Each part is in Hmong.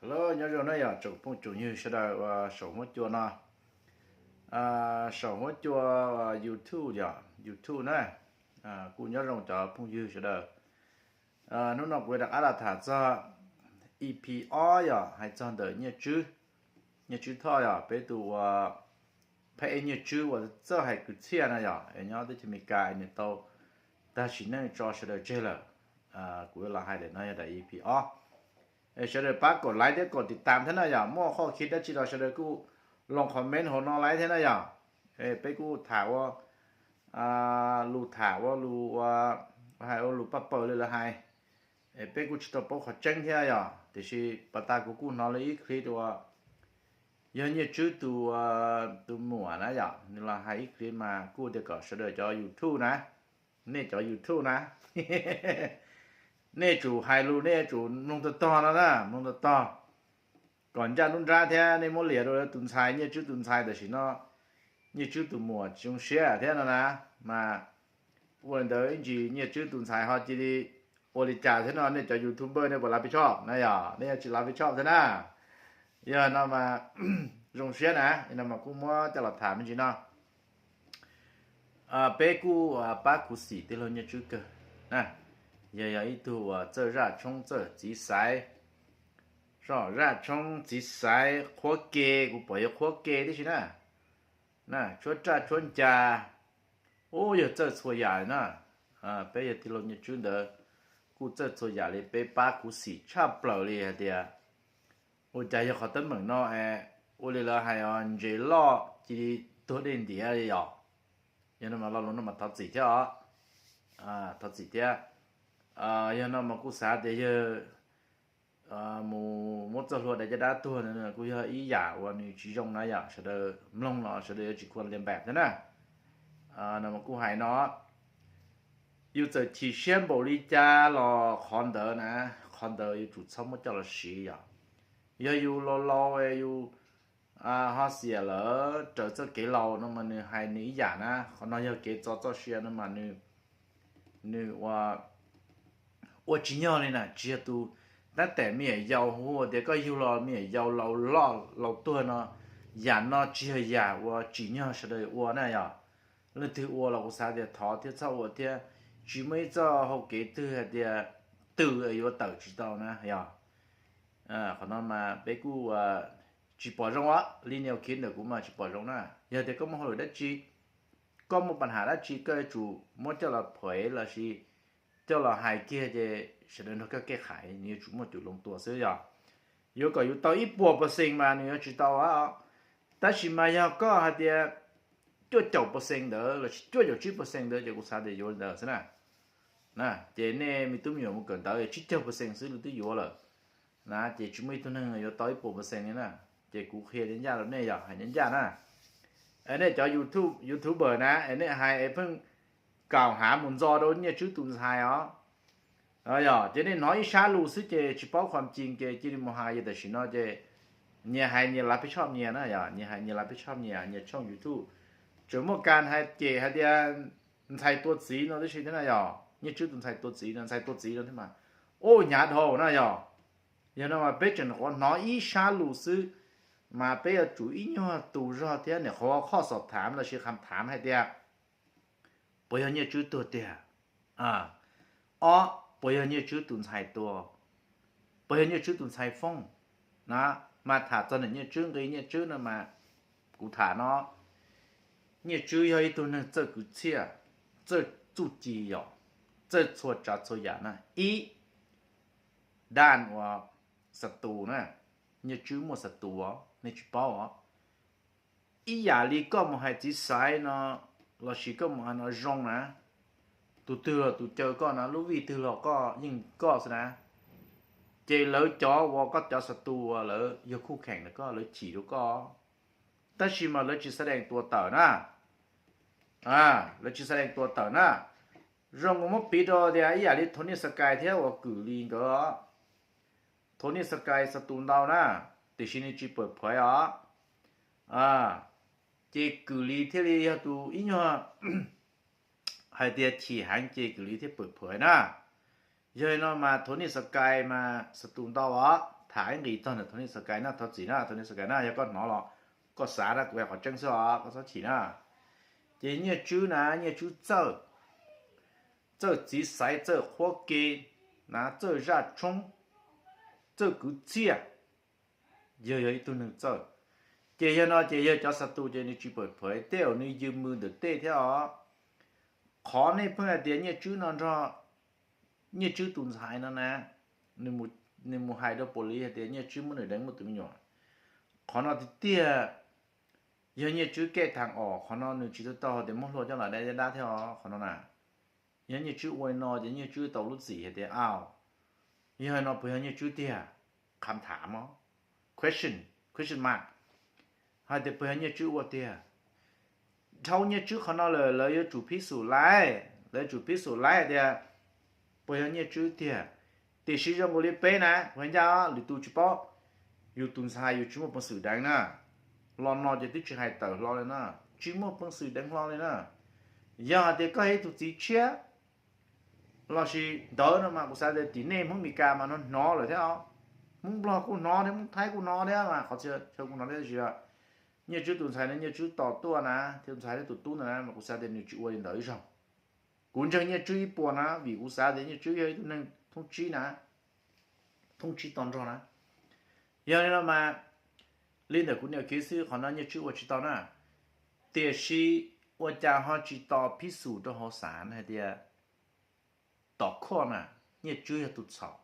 Hello, nyob zoo na yom, tsoom phooj tsoom ywg sawv daws uas saum huab cua no, saum huab cua YouTube yom, YouTube na, kuj nyob zoo cov phooj ywg sawv daws. Hnub no kuv rov qab los tham txog E P ob yom, hais txog ntawm Nyiaj Tswb, Nyiaj Tswb Thoj yom, peb tus uas phab ej Nyiaj Tswb uas txawj hais kwv txhiaj no yom, es nyob teb chaws Amelikas nws tau tag sim neej tso sawv daws tseg lawm. Kuv yuav los hais lawm no yog daim E P ob. Sawv daws pab kaum like thiab kaum tiv tam thiab na yom, muaj qhov kev dab tsi los sawv daws kuj los comment hauv no laiv thiab na yom. Peb kuj tham ua lus tham ua lus ua hais ua lus paj paws li lawv hais. Peb kuj tsis tau paub qhov tseeb thiab yom, tiam sis pas tas kuv kuj hnov li ib clip uas yog Nyiaj Tswb tus, tus muam na yom, nws los hais ib clip mas kuj tias kom sawv daws cov YouTube na, nej cov YouTube na, nej tsum hais lus nej yuav tsum mloog tog tog no na, mloog tog tog kom ncaj nruab nrab thiab nej muab liam rau tus ntxhais, Nyiaj Tswb tus ntxhais tam sim no, Nyiaj Tswb tus muam tsis zoo siab thiab no na. Mas ua li ntawd ib ntsis Nyiaj Tswb tus ntxhais ho cia li ua li cas thiab no, nej cov YouTuber nej puas lav pis tshoj na yom, nej yuav tsis lav pis tshoj thiab na. Yog no mas zoo siab na, no mas kuj muab coj los tham me ntsis no. Peb kuj pab khuv xim tij laug Nyiaj Tswb kawg na, yog yog ib tug uas txawj zaj tshoob txawj txiv xaiv, zaj tshoob txiv xaiv qhuab ke, kuv pom yog qhuab ke tib si na, na tshuab raj tshuab ncas, ub yog txawj txhua yam na. Peb yog tij laug Nyiaj Tswb ntawd kuj txawj txhua yam li, peb pab khuv xim tshaj plaws li hais tias ua cas yog qhov teeb meem no es ua li lawv hais os, ntses loj cia li tuag dej ntiav li yom. Yog no mas lo lus no mas thov txim thiab os, thov txim thiab. Yog no mas kuj xav tias yawg mus muab txoj hlua daim caj dab tuag ntawd kuj yog ib yam uas nws tsis zoo na yom, sawv daws mloog los sawv daws yuav tsis khuam li npam thiab na. No mas kuj hais no, yus txawm chim siab npaum li cas los qhov ntawd na, qhov ntawd yuav tsum txhob muab coj los siv yom. Yog yus laus laus yus ho xiam lawm raws txoj kev laus no mas nws hais nws ib yam na, qhov no yog kev txo txoj sia no mas nws ua ua tsis nyog li na, tsis yog tus tab tom me nyuam yaus hu tias koj yug los me nyuam yaus laus loj laus tuag no, yam no tsis yog yam uas tsim nyog sawv daws ua na yom. Leej twg ua los kuv xav tias thov thiab txhob ua thiab, tsis muaj ib txoj hau kev twg hais tias twm yuav tawm tsis tau na yom. Qhov no mas peb kuj tsis pom zoo os, li nias khiv ntawm kuv mas tsis pom zoo na. Yog tias koj muaj hauj lwm dab tsi, koj muaj pab ham dab tsi koj yuav tsum muab coj los phuam lossis coj los hais kiag ces sawv daws nrog koj kev hais, nws yuav tsum muaj cus loo tua xwb yom. Yuav kom yus tau ib puas percent mas nws yuav tsis tau. Tab sis mas yog koj hais tias cuaj caum percent ntawd lossis cuaj caum tsib percent ntawd ces kuv xav tias yuav li ntawd xwb na. Ces nej me tub me nyuam mus kawm ntawv tsib caug percent xwb lawv twb yuav lawm na, ces tsis muaj ib tug neeg yuav tau ib puas percent li na. Ces kuv qhia ncaj ncaj rau nej yom, hais ncaj ncaj na. Nej cov YouTube, YouTuber na, es nej hais es pheej kaum hav mus ntxo rau Nyiaj Tswb tus ntxhais os. Yog ces nej hnov ib sab lus xwb ces tsis paub qhov tseeb ces cia li mus hais, yog tam sim no ces nyias hais nyias lav peb tshoj nyias na yom, nyias hais nyias lav peb tshoj nyias, nyias tshooj YouTube tseem muaj kas hais cem hais tias ntxhais tua txiv no tib si thiab na yom, Nyiaj Tswb tus ntxhais tua txiv no, ntxhais tua txiv no thiab mas, ub hnyav dhau na yom. Yog no mas peb tseem nyuam qhuav hnov ib sab lus xwb, mas peb yuav tsum ib nyuag tu zog thiab, nyuam qhuav qhoj xom thav lossis kham thav hais tias puas yog Nyiaj Tswb tuag tiag? Ob, puas yog Nyiaj Tswb tus ntxhais tua? Puas yog Nyiaj Tswb tus ntxhais foob na? Mas tham txog ntawm Nyiaj Tswb, nqi Nyiaj Tswb no mas kuv tham no, Nyiaj Tswb yog ib tug neeg txawj kwv txhiaj, txawj txuj ci yom, txawj txhua tsav txhua yam na. Ib, daj uas xav tus na, Nyiaj Tswb muaj xav tus os, nej tsis paub os. Ib yam li koj mus hais txiv xaiv no lossis koj mus hais no zoo na, tus twg los tus caw koj na, lub vij twg los koj yeej koj xwb na. Ces lawv cov uas koj cov xav tus uas lawv yog khuj kheem ntawm koj, lawv chim rau koj, tab sis mas lawv tsis xav dees tua tawm na. Lawv tsis xav dees tua tawm na. Zoo uas muab piv rau tias ib yam li Tony Sky thiab uas Kwm Lis nkawd os. Tony Sky xav tus ntau na, tiam sis nws tsis pawm phaiv os. Ces Kwm Lis thiaj li yog tus ib nyuag hais tias chim heev ces Kwm Lis thiaj pawm phaiv na. Yog li no mas Tony Sky mas xav tus ntau os. tham ib nqis txog ntawm Tony Sky na, thov txim na Tony Sky na, yog koj hnov los koj xav na, kuv hais qhov tseeb xwb os, koj txhob chim na. Ces Nyiaj Tswb na, Nyiaj Tswb txawj, txawj txiv xaiv, txawj qhuab ke na, txawj zaj tshoob, txawj kwv txhiaj, yog yog ib tug neeg txawj. Ces yog no ces yog cov xa tus ces nws tsis pawm phawv tej zaum nws yws mws ntawm tej thiab os. Qhov nej pheej hais tias Nyiaj Tswb no nrog Nyiaj Tswb tus ntxhais no na, nws mus hais rau pos lis hais tias Nyiaj Tswb muab nws deev muaj tus me nyuam. Qhov no tiag tiag yog Nyiaj Tswb kej thaam os, qhov no nws tsis tau tau hais tias muab hlua coj los dab dab thiab os qhov no na. Yog Nyiaj Tswb ua li no ces Nyiaj Tswb tau lub txim hais tias au, yog no puas yog Nyiaj Tswb tiag? Qham tham os, question, question mark, hais tias puas yog Nyiaj Tswb ua tiag? Dhau Nyiaj Tswb qhov no lawm lawv yuav tsum phib xum laib, lawv yuav tsum phib xum laib hais tias puas yog Nyiaj Tswb tiag. Tiam sis zoo nkaus li peb na, kuv hais ncaj lwm tus tsis paub, yus tus ntxhais yus tsis muaj peev xwm deev na. Los no ces twb tsis hais tawm hlo li na, tsis muaj peev xwm deev hlo li na. Yog hais tias koj yog ib tug txiv tshiab lossis ntawd no mas kuv xav tias tim nej Hmoob Mes Kas mas no hnov lawm thiab os. Hmoob Nplog kuj hnov thiab, Hmoob Thaib kuj hnov thiab mas qhov chaw kuj hnov thiab, tiam sis Nyiaj Tswb tus ntxhais no Nyiaj Tswb tos tuaj na, thiab tus ntxhais thiab tus tub ntawd na mas kuv xav tias nws tsis ua li ntawd ib zaug. Kuv ntseeg Nyiaj Tswb ib puas na, vim kuv xav tias Nyiaj Tswb yog ib tug neeg thoob tsib na, thoob tsib tog nrog na. Yog li no mas li ntawm kuv niam kiv xwb, qhov no Nyiaj Tswb ua tsis tau na. Tiam sis ua cas ho tsis tos phib xum rau hauv xav hais tias tom khoj na, Nyiaj Tswb yog tus txhaum?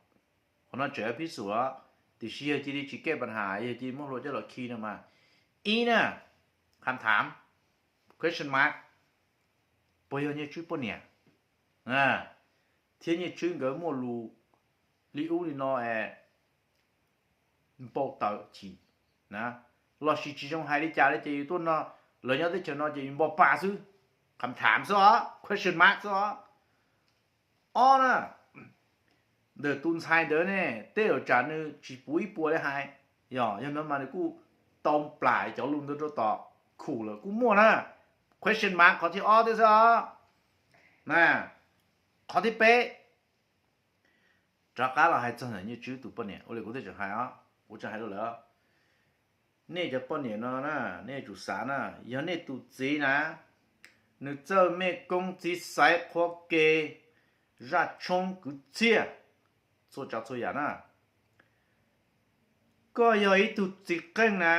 Qhov no tseem yog phib xum os, tiam sis yog cia li tsis kej pas has, yog cia li muab hlua coj los khi no mas, ib na, qham tham, question mark, puas yog Nyiaj Tswb poj niam? Thiab Nyiaj Tswb nkawd muaj lus li ub li no es npau taws chim na, lossis tsis zoo hais li cas li ces yus tuaj no, lawv nyob teb chaws no ces yus npau pa xwb, qham tham xwb os, question mark xwb os. Ob na, ntawm tus ntxhais ntawd ne, tej zaum tsam nws tsis puv ib puas li hais, yog yog no mas nws kuj tau plam cov lus ntawd rau tom khum lawm kuj muaj na, question mark qhov thib ob thiab xwb os. Na, qhov thib peb, rov qab los hais txog ntawm Nyiaj Tswb tus poj niam, ua li kuv thiaj tseem hais os, kuv tseem hais rau lawv, nej cov poj niam no na, nej yuav tsum xav na, yog nej tus txiv na, nws txawj mej koob txiv xaiv qhuab ke, zaj tshoob kwv txhiaj, txhua tsav txhua yam na, koj yog ib tug txiv qeej na,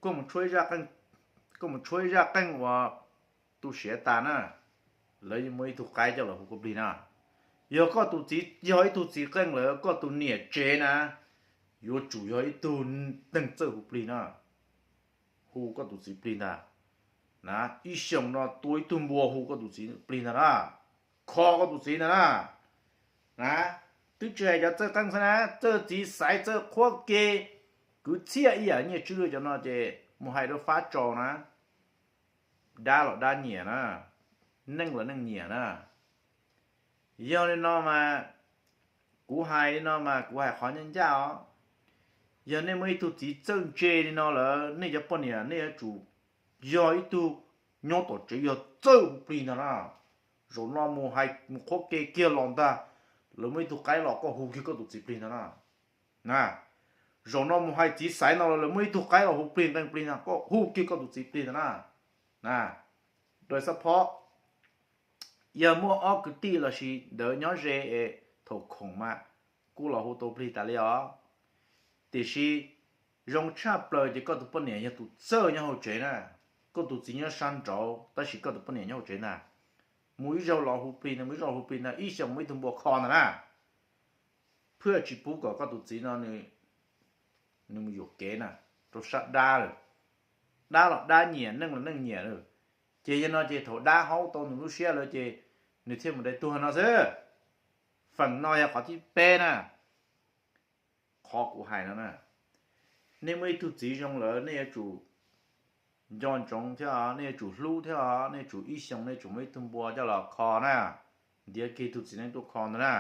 koj mus tshuab ib zaj qeej, koj mus tshuab ib zaj qeej uas tu siav tas na, lawv yuav muaj ib tug qaib coj los hu koj plig na. Yog koj tus txiv yog ib tug txiv qeej lawm, koj tus niam tsev na, yuav tsum yog ib tug neeg txawj hu plig na, hu koj tus txiv plig ntag. Na, ib xyoos no tua ib tug npua hu koj tus txiv plig ntag na, kho koj tus txiv ntag na. Na, twb tsis hais cov txawj qeej xwb na, txawj txiv xaiv, txawj qhuab ke, kwv txhiaj ib yam Nyiaj Tswb cov no ces mus hais rau fab tsaus na, dab los dab nyiam na, neej los neej nyiam na. Yog li no mas, kuv hais li no mas kuv hais qhov ncaj ncaj os. Yog nej muaj ib tug txiv txawj ntse li no lawm, nej cov poj niam nej yuav tsum yog ib tug nyob tom tsev yog txawj hu plig ntag na. Zaum no mus hais mus qhuab ke kiag los ntag, lawv muaj ib tug qaib los koj hu kiag koj tus txiv plig ntag na. Na, zaum no mus hais txiv xaiv no los lawv muaj ib tug qaib los hu plig nqees plig ntag, koj hu kiag koj tus txiv plig ntag na. Na, dua xab phob, yog muaj ob kwv tij lossis ntawd nyob ze es thaum khoom mas kuj los hu tau plig tas li os. Tiam sis zoo tshaj plaws ces koj tus poj niam yog tus txawj nyob hauv tsev na, koj tus txiv nyob sab nraud tab sis koj tus poj niam nyob hauv tsev ntag. Mus ib zaug los hu plig ntag, mus ib zaug hu plig ntag, ib xyoos muaj ib tug npua kho ntag na. Phwj tsis pub kom koj tus txiv no nws mus yuam kev na, rau sab dab lawm. Dab los dab nyiam, neej los neej nyiam lawm. Ces yog no ces thaum dab haub tau nws lub siab lawm ces nws thiaj mus dai tuag no xwb. Feem no yog qhov thib peb na. Qhov kuv hais no na, nej muaj ib tug txiv zoo lawm nej yuav tsum nco ntsoov thiab, nej yuav tsum hlub thiab, nej yuav tsum ib xyoos nej yuav tsum muaj ib tug npua coj los kho na, ntiav kiag tus txiv neej tuaj kho ntag na.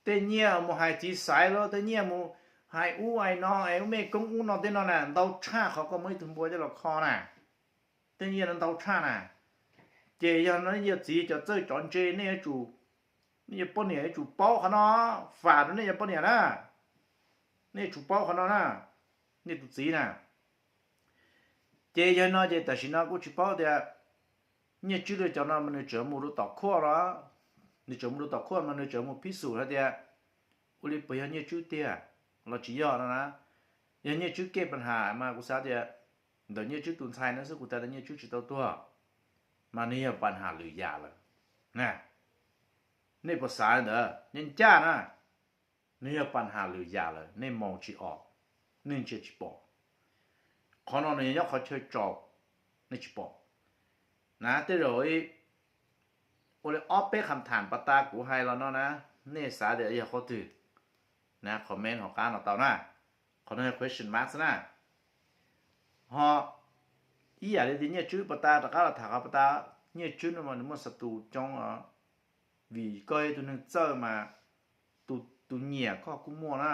Tej nyiaj mus hais txiv xaiv los tej nyiaj mus hais ub hais no es ub mej koob ub no tej no na ntau tshaj qhov koj muaj ib tug npua coj los kho na. Tej nyiaj no ntau tshaj na. Ces yog no nej yog txiv cov txawj cov ntse nej yuav tsum, nej cov poj niam yuav tsum paub qhov no, fam rau nej cov poj niam na. Nej tsum paub qhov no na, nej tus txiv na. Ces yog no ces tam sim no kuj tsis paub tias Nyiaj Tswb rau cov no mas nws tseem mus rau tom khuaj no, nws tseem mus rau tom khuaj mas nws tseem mus phib xum hais tias ua li puas yog Nyiaj Tswb tiag los tsis yog no na. Yog Nyiaj Tswb kej pas has mas kuv xav tias ntawm Nyiaj Tswb tus ntxhais no xwb kuv tas tas Nyiaj Tswb tsis tau tuag, mas nws yog pas has lwm yam lawm na. Nej puas xav li ntawd? Nyob ncaj na, nws yog pas has lwm yam lawm, nej maus tsis os, nej ntsia tsis pom. Qhov no nws yog nyob qhov chaw tsaus, nej tsis pom na. Tej zaum ua li ob peb qham tham pas tas kuv hais los no na, nej xav tias yog qhov twg na, comment hauv qab no tau na. Qhov no yog question mark xwb na. Ho ib yam li tias Nyiaj Tswb pas tas rov qab los tham qhov pas tas, Nyiaj Tswb no mas nws muaj xav tus coob os, vim koj yog tus neeg txawj mas tus nyiam koj kuj muaj na,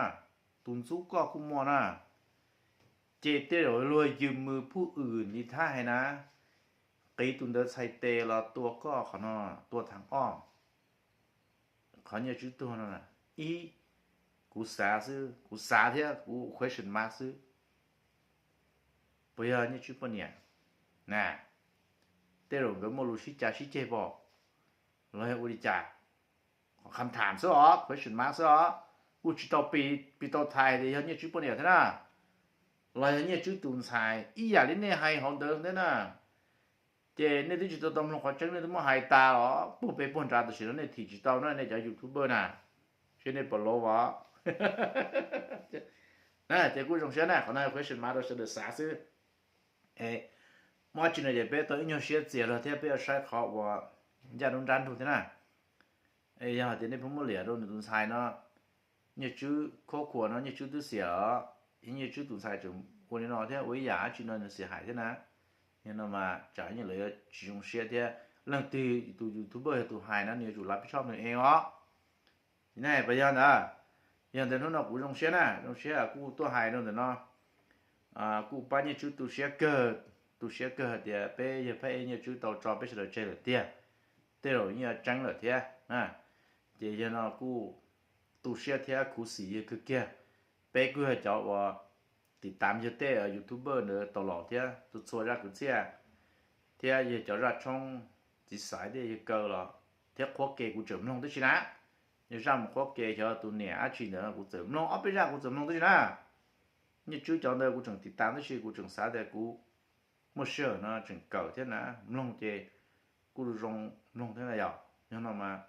tus ntxub koj kuj muaj na. Ces tej zaum luag yws mws phuj wm li thab hais na, qiv tus ntawd txhais tes los tua koj qhov no, tua thav ob. Qhov Nyiaj Tswb tuag no, ib, kuv xav xwb, kuv xav thiab kuv question mark xwb, puas yog Nyiaj Tswb poj niam na? Tej zaum nkawd muaj lus sib cav sib ceg pom los yog ua li cas? Qhov qham tham xwb os, question mark xwb os. Kuj tsis tau pis, pis tau thaiv tias yog Nyiaj Tswb poj niam thiab na, los yog Nyiaj Tswb tus ntxhais ib yam li nej hais hauv ntawd thiab na. Ces nej twb tsis tau tau mloog qhov tseeb, nej twb muab hais tas os, puag pem puag nrad, tam sim no nej thim tsis tau na nej cov YouTuber na, seb nej puas laus os. Ces kuj zoo siab na, qhov no question mark rau sawv daws xav xwb. Muaj dab tsi no ces peb tau ib nyuag siab txias lawm thiab peb yuav saib qhov uas ncaj nruab nrab nrug thiab na. Yog hais tias nej pheej muab liam rau nws tus ntxhais no, Nyiaj Tswb khuab khuas no Nyiaj Tswb twb xiam os, Nyiaj Tswb tus ntxhais tseem ua li no thiab ua ib yam dab tsi no nws xiam hais thiab na. Yog no mas tsam ib nyuag lawv yuav tsis zoo siab thiab leej twg tus YouTuber yog tus hais no nws yuav tsum lav pij tshoj nws ev os. Ces ne pas yog ntawd, yog ntawd hnub no kuv zoo siab na, zoo siab kuj tuaj hais rau ntawm no, kuj pab Nyiaj Tswb tu siab kawg, tu siab kawg hais tias peb yawg phab ej Nyiaj Tswb tau tso peb sawv daws tseg lawm tiag, tej zaum yeej yuav tseeb lawm thiab. Ces yog no kuj tu siab thiab khuv xim yawg kawg kiag. Peb kuj yog cov uas tim tav yawg tej YouTuber ntawd tau los thiab txhua txhua zaj kwv txhiaj, thiab yawg cov zaj tshoob txiv xaiv thiab yawg kaw los, thiab qhuab ke kuv tseem mloog tib si na. Yawg zaj mus qhuab ke xyov tus niam dab tsi ntawd kuv txawm mloog, ob peb zaj kuv txawm mloog tib si na. Nyiaj Tswb cov ntawd kuv tseem tim tav tib si, kuv tseem xav tias kuv muaj sij hawm no tseem kawm thiab na, mloog ces kuj zoo mloog thiab na yom. Yog no mas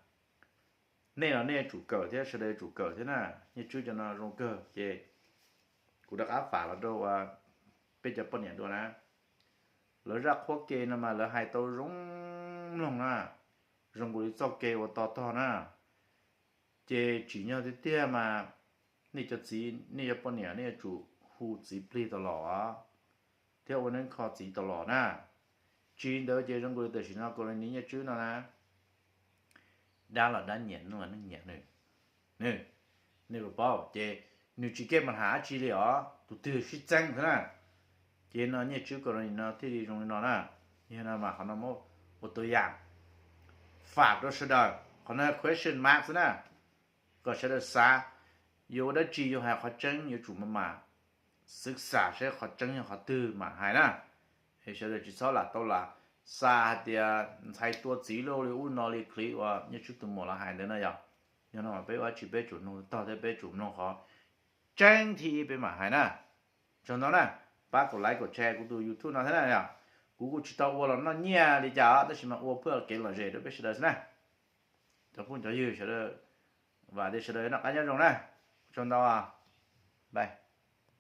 nej los nej yuav tsum kawm thiab sawv daws yuav tsum kawm thiab na. Nyiaj Tswb cov no zoo kawg ces kuv rov qab fam los rau peb cov poj niam dua na. Lawv zaj qhuab ke no mas lawv hais tau zoo mloog na, zoo nkaus li txoj kev uas tog tog na. Ces tsim nyog tiag tiag mas nej cov txiv, nej cov poj niam nej yuav tsum hu txiv plig tau los thiab ua neeb kho txiv tau los na. Tsis li ntawd ces zoo nkaus li tam sim no Kaus Lis Nyiaj Tswb no na, dab los dab nyiam, neeg los neeg nyiam nws. Nws, nej puas paub ces nws tsis kev mas hais dab tsi li os, tus twg sib txeeb xwb na. Ces no Nyiaj Tswb Kaus Lis no thiaj li zoo li no na. Yog no mas qhov no muab ua tua yam fam rau sawv daws, qhov no question mark xwb na, kom sawv daws xav, yuav ua dab tsi yuav hais qhov tseeb yuav tsum mam mam xwv xam seb qhov tseeb yog qhov twg mam hais na. Es sawv daws tsis txhob lam tau lam xav hais tias ntxhais tua txiv loj li ub no li clip uas Nyiaj Tswb tus muam los hais ntawd no yog. Yog no mas peb ua dab tsi peb tsum mloog tog thiab peb tsum mloog qhov tseeb thiab peb mam hais na. Tsaug ntau na, pab kaum like kaum share kuv tus YouTube no thiab na yog. Kuv kuj tsis tau ua los noj nyiaj li cas os tab sis mas ua phuaj kev lom zem rau peb sawv daws xwb na. Cov phooj cov ywg sawv daws, vam tias sawv daws noj qab nyob zoo na. Tsaug ntau, bye.